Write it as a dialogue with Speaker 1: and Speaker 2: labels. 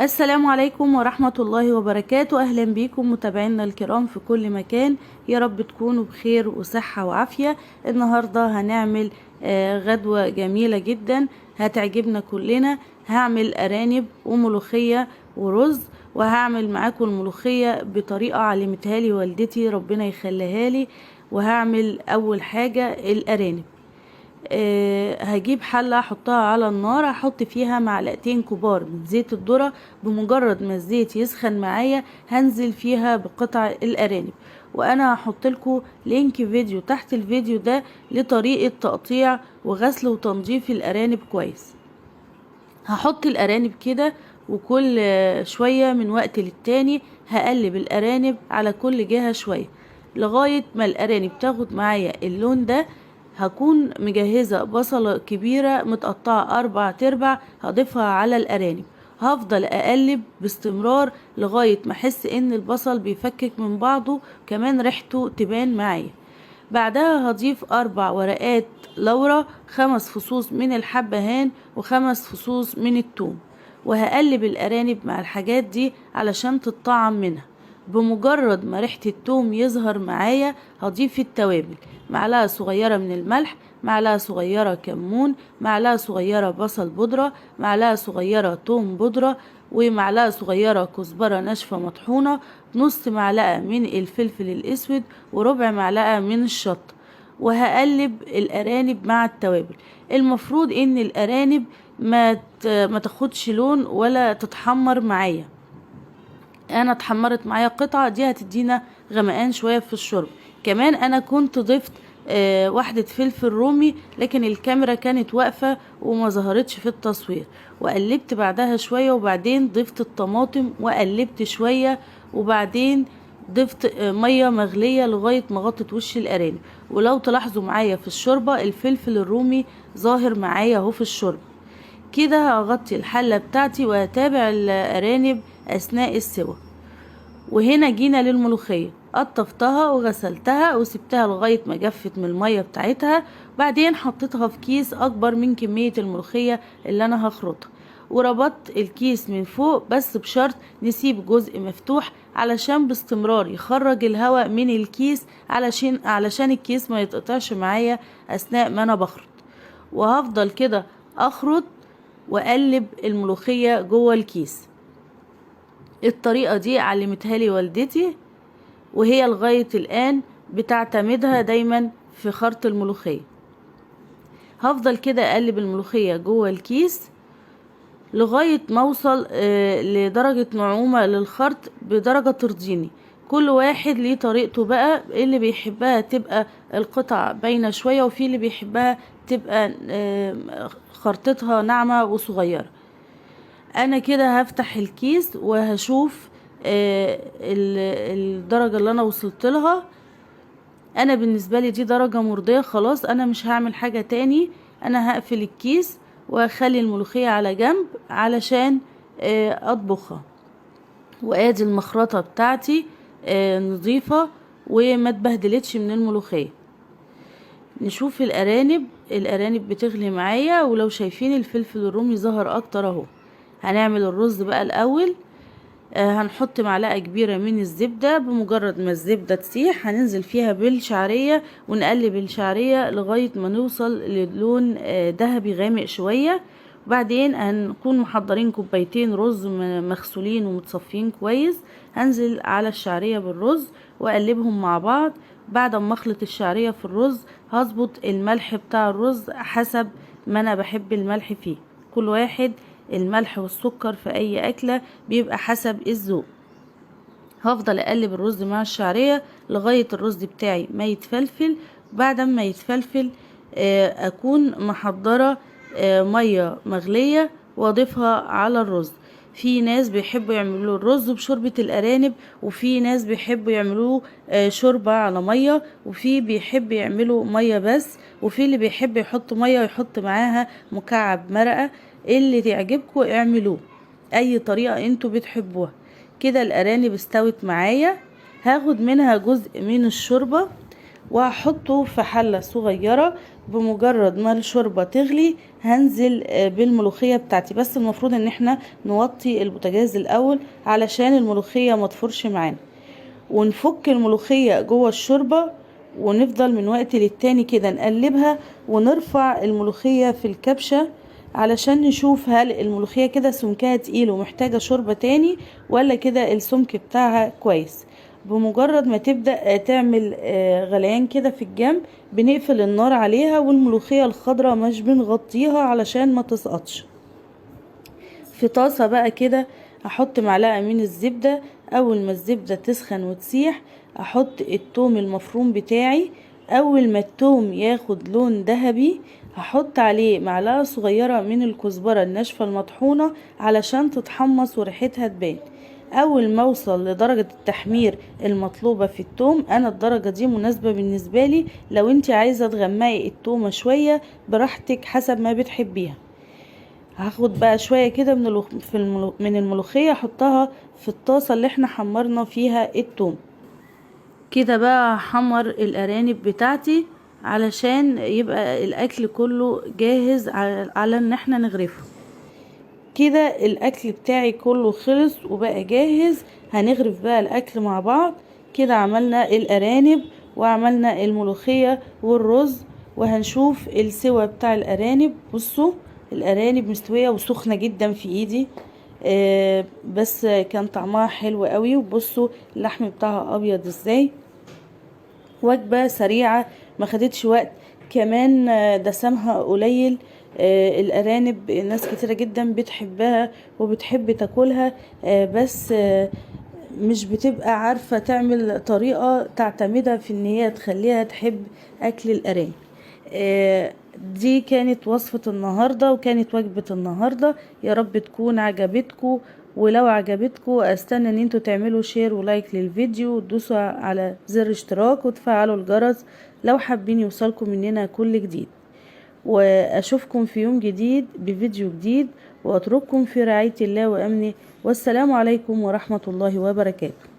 Speaker 1: السلام عليكم ورحمة الله وبركاته. أهلا بيكم متابعينا الكرام في كل مكان، يا رب تكونوا بخير وصحة وعافية. النهاردة هنعمل غدوة جميلة جدا هتعجبنا كلنا. هعمل أرانب وملوخية ورز، وهعمل معاكم الملوخية بطريقة علمتها لي والدتي ربنا يخليها لي. وهعمل أول حاجة الأرانب. هجيب حلة احطها على النار، هحط فيها معلقتين كبار من زيت الذرة. بمجرد ما الزيت يسخن معايا هنزل فيها بقطع الارانب، وانا هحط لكم link فيديو تحت الفيديو ده لطريقة تقطيع وغسل وتنظيف الارانب كويس. هحط الارانب كده، وكل شوية من وقت للتاني هقلب الارانب على كل جهة شوية لغاية ما الارانب تاخد معايا اللون ده. هكون مجهزة بصلة كبيرة متقطعة 4/4 هضيفها على الأرانب. هفضل أقلب باستمرار لغاية ما أحس إن البصل بيفكك من بعضه، كمان ريحته تبان معايا. بعدها هضيف 4 ورقات لورا، 5 فصوص من الحبهان و5 فصوص من الثوم، وهقلب الأرانب مع الحاجات دي علشان تتطعم منها. بمجرد ما ريحة التوم يظهر معايا هضيف التوابل: معلقة صغيرة من الملح، معلقة صغيرة كمون، معلقة صغيرة بصل بودرة، معلقة صغيرة توم بودرة، ومعلقة صغيرة كزبرة ناشفة مطحونة، نص معلقة من الفلفل الأسود، وربع معلقة من الشطة. وهقلب الأرانب مع التوابل. المفروض ان الأرانب ما تاخدش لون ولا تتحمر معايا. انا اتحمرت معايا قطعة دي هتدينا غمقان شوية في الشرب. كمان انا كنت ضفت واحدة فلفل رومي، لكن الكاميرا كانت واقفة وما ظهرتش في التصوير. وقلبت بعدها شوية، وبعدين ضفت الطماطم وقلبت شوية، وبعدين ضفت مية مغلية لغاية ما غطت وش الأرانب. ولو تلاحظوا معايا في الشوربة الفلفل الرومي ظاهر معايا اهو في الشوربة. كده هغطي الحلة بتاعتي وهتابع الأرانب أثناء السوى. وهنا جينا للملوخية. قطفتها وغسلتها وسبتها لغاية ما جفت من المية بتاعتها، بعدين حطيتها في كيس أكبر من كمية الملوخية اللي أنا هخرطها، وربطت الكيس من فوق، بس بشرط نسيب جزء مفتوح علشان باستمرار يخرج الهواء من الكيس، علشان الكيس ما يتقطعش معايا أثناء ما أنا بخرط. وهفضل كده أخرط وأقلب الملوخية جوه الكيس. الطريقة دي علمتها لي والدتي، وهي لغاية الآن بتعتمدها دايما في خرط الملوخية. هفضل كده أقلب الملوخية جوه الكيس لغاية ما أوصل لدرجة نعومة للخرط بدرجة ترضيني. كل واحد ليه طريقته بقى، اللي بيحبها تبقى القطع باينة شوية، وفي اللي بيحبها تبقى خرطتها ناعمة وصغيرة. انا كده هفتح الكيس وهشوف الدرجة اللي انا وصلت لها. انا بالنسبة لي دي درجة مرضية، خلاص انا مش هعمل حاجة تاني. انا هقفل الكيس واخلي الملوخية على جنب علشان اطبخها. وادي المخرطة بتاعتي نظيفة وما اتبهدلتش من الملوخية. نشوف الارانب. الارانب بتغلي معايا، ولو شايفين الفلفل الرومي ظهر اكتر اهو. هنعمل الرز بقى الاول. هنحط معلقة كبيرة من الزبدة. بمجرد ما الزبدة تسيح هننزل فيها بالشعرية، ونقلب الشعرية لغاية ما نوصل للون ذهبي غامق شوية. وبعدين هنكون محضرين كوبايتين رز مغسولين ومتصفين كويس. هنزل على الشعرية بالرز واقلبهم مع بعض. بعد ما اخلط الشعرية في الرز هظبط الملح بتاع الرز حسب ما انا بحب الملح فيه. كل واحد الملح والسكر في اي اكلة بيبقى حسب الذوق. هفضل اقلب الرز مع الشعرية لغاية الرز بتاعي ما يتفلفل. بعد ما يتفلفل اكون محضرة مية مغلية واضيفها على الرز. في ناس بيحبوا يعملوا الرز بشوربة الارانب، وفي ناس بيحبوا يعملوه شوربة على مية، وفي بيحب يعملوا مية بس، وفي اللي بيحب يحط مية ويحط معاها مكعب مرقة. اللي تعجبكم اعملوه، اي طريقة انتوا بتحبوها. كده الارانب استوت معايا. هاخد منها جزء من الشوربة وهحطه في حلة صغيرة. بمجرد ما الشوربة تغلي هنزل بالملوخية بتاعتي، بس المفروض ان احنا نوطي البوتاجاز الاول علشان الملوخية ما تفورش معانا، ونفك الملوخية جوه الشوربة، ونفضل من وقت للتاني كده نقلبها ونرفع الملوخية في الكبشة علشان نشوف هل الملوخية كده سمكها تقيل ومحتاجة شوربة تاني ولا كده السمك بتاعها كويس. بمجرد ما تبدأ تعمل غليان كده في الجنب بنقفل النار عليها، والملوخية الخضراء مش بنغطيها علشان ما تسقطش. في طاسة بقى كده هحط معلقة من الزبدة. اول ما الزبدة تسخن وتسيح احط التوم المفروم بتاعي. اول ما التوم ياخد لون ذهبي هحط عليه معلقة صغيرة من الكزبرة الناشفة المطحونة علشان تتحمص وريحتها تبان. اول ما اوصل لدرجة التحمير المطلوبة في التوم، انا الدرجة دي مناسبة بالنسبة لي، لو انت عايزة تغمقي التومة شوية براحتك حسب ما بتحبيها. هاخد بقى شوية كده من الملوخية احطها في الطاسة اللي احنا حمرنا فيها التوم. كده بقى هحمر الارانب بتاعتي علشان يبقى الاكل كله جاهز على ان احنا نغرفه. كده الاكل بتاعي كله خلص وبقى جاهز. هنغرف بقى الاكل مع بعض. كده عملنا الارانب وعملنا الملوخية والرز، وهنشوف السوى بتاع الارانب. بصوا الارانب مستوية وسخنة جدا في ايدي، بس كان طعمها حلو قوي. وبصوا اللحم بتاعها ابيض ازاي. وجبة سريعة ما خدتش وقت، كمان دسمها قليل. الارانب ناس كتيرة جدا بتحبها وبتحب تاكلها، بس مش بتبقى عارفة تعمل طريقة تعتمدها في ان هي تخليها تحب اكل الارانب. دي كانت وصفة النهاردة وكانت وجبة النهاردة. يا رب تكون عجبتكم، ولو عجبتكم استنى ان انتوا تعملوا share و like للفيديو وتدوسوا على زر اشتراك وتفعلوا الجرس لو حابين يوصلكم مننا كل جديد. واشوفكم في يوم جديد بفيديو جديد، واترككم في رعاية الله وامنه، والسلام عليكم ورحمة الله وبركاته.